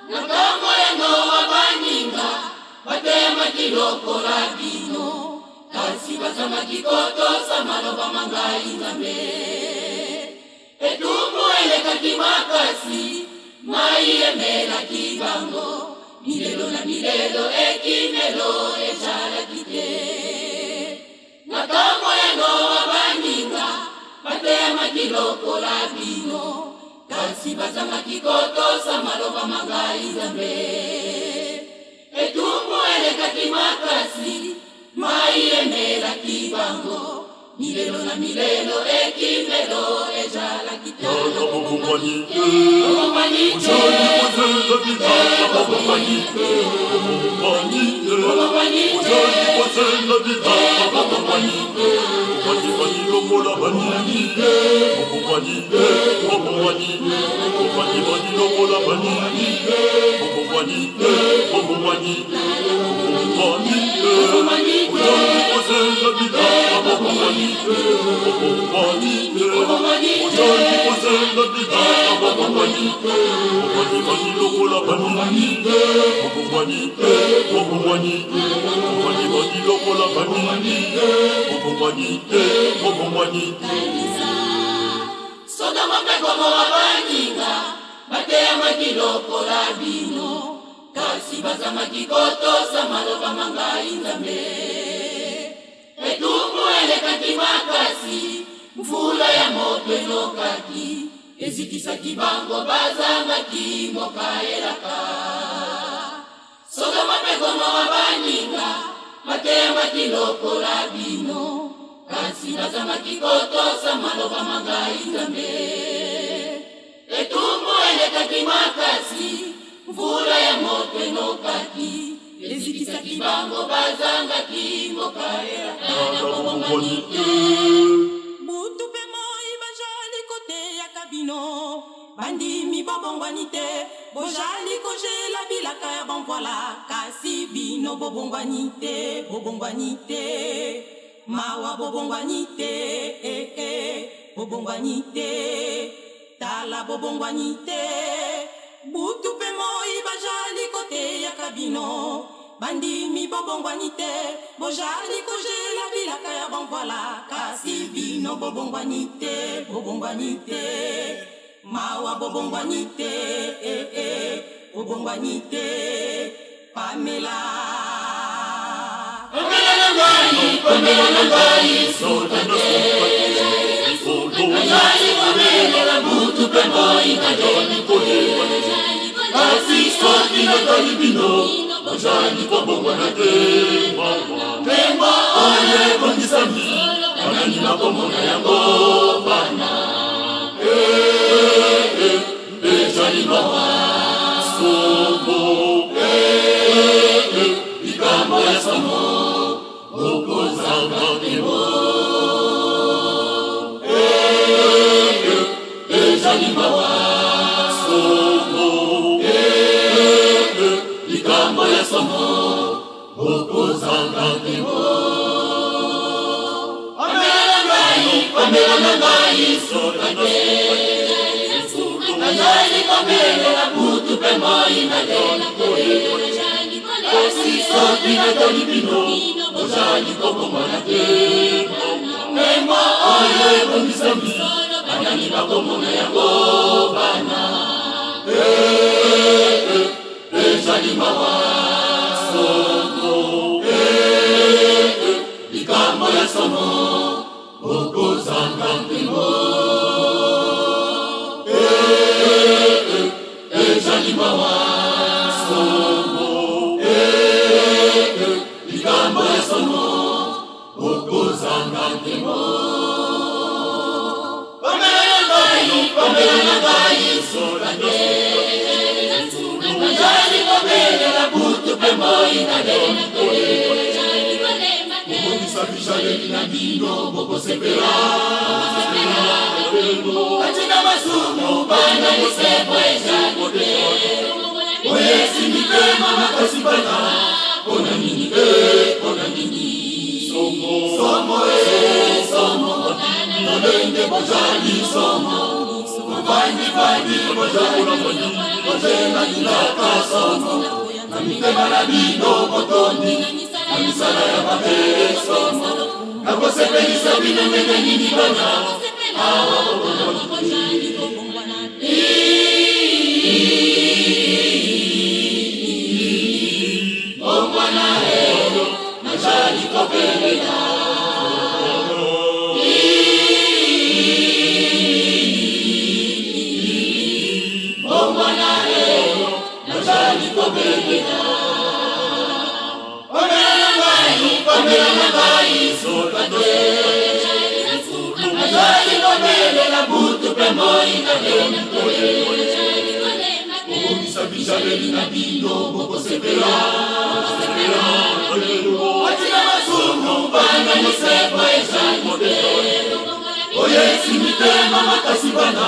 Na ntango ya Noa baninga bateyamaki lokola bino, kasi bazangaki kotosa maloba ma ngai Nzambe. Etumbu elekaki makasi, mai emelaki bango, milelo na milelo ekimelo ejalaki te. Na ntango ya Noa baninga bateyamaki lokola bino, kasi bazangaki kotosa maloba ma ngai Nzambe. Etumbu elekaki makasi, mai emelaki bango, milelo na milelo ekimelo ejalaki te. Bobongwani te, bobongwani te, bobongwani te, bobongwani te. Sodoma mpe Gomora baninga bateyamaki lokola bino, kasi bazangaki kotosa maloba ma ngai Nzambe. Etumbu elekaki makasi, mvula ya moto enokaki, ezikisaki bango bazangaki mboka elaka. Sodoma mpe Gomora baninga bateyamaki lokola bino, kasi bazangaki kotosa maloba ma ngai Nzambe. Etumbu elekaki makasi, mvula ya moto enokaki, ezikisaki bango bazangaki mboka elaka. Butu mpe moi bajali koteyaka bino, bandimi bobongwani te, bojali kojela bilaka ya bamvwala, kasi bino bobongwani te, bobongwani te, mawa bobongwani te, eh, eh, bobongwani te, tala bobongwani te. Butu mpe moi bajali koteyaka bino, bandimi bobongwani te, bojali kojela bilaka ya bamvwala, kasi bino bobongwani te, bobongwani te, mawa bobongwani te, eh, eh, bobongwani te, pamela. Pamela na ngai, pamela na ngai, suka te. Nazali kobelela butu mpe moi kajoli koyeba, kasi soki natali bino bozali kobongwana te. Nkembo oyo ebongisami, banani bakomona yango bana? Eh, eh, ezali mawa somo, eh, eh, likambo ya somo, bokozanga nkembo. Eh, eh, ezali mawa somo, eh, eh, likambo ya somo, bokozanga nkembo. Pamela na ngai, pamela na ngai, suka te. Nazali kobelela butu mpe moi nalela te, kasi soki natali bino bozali kobongwana te. Nkembo oyo ebongisami, banani bakomona yango bana? Eh, eh, ezali mawa somo, eh, eh, likambo ya somo, bokozanga nkembo. Eh, eh, ezali mawa somo. mpe moi na lelo te. Bobongisa bizaleli na bino, bokosepela. Kati na masumu bana lisekwa ezali te. Boyesi mitema makasi bana, mpona nini e, mpona nini? Somo e, somo, lolenge bozali somo, bovandi vandi bozali, bozela bilaka somo, na mitema na bino botondi na misala ya mabe somo, nakosepelisa bino ndenge nini bana awa bobongwani te. Bongwana lelo, nazali kobelela. Bongwana lelo, nazali kobelela. Pamela na ngai, pamela na ngai, soka te. Nazali kobelela butu mpe moi na lelo te. Bobongisa bizaleli na bino, bokosepela. Kati na masumu bana lisekwa ezali te. Boyesi mitema makasi bana,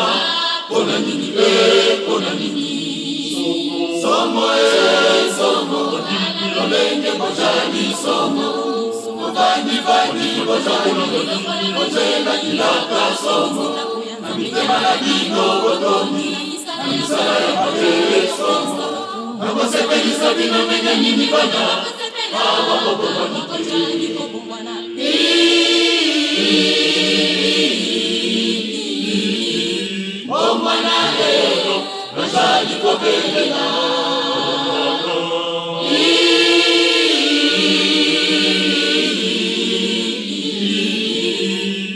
mpona nini e, mpona nini? Somo e, somo, lolenge bozali somo, bovandi vandi bozali, bozela bilaka somo, na mitema na bino botondi na misala ya mabe somo, nakosepelisa bino ndenge nini bana awa bobongwani te. Bongwana lelo, nazali kobelela.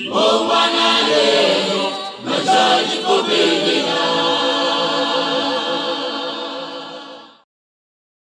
Bongwana lelo, nazali kobelela.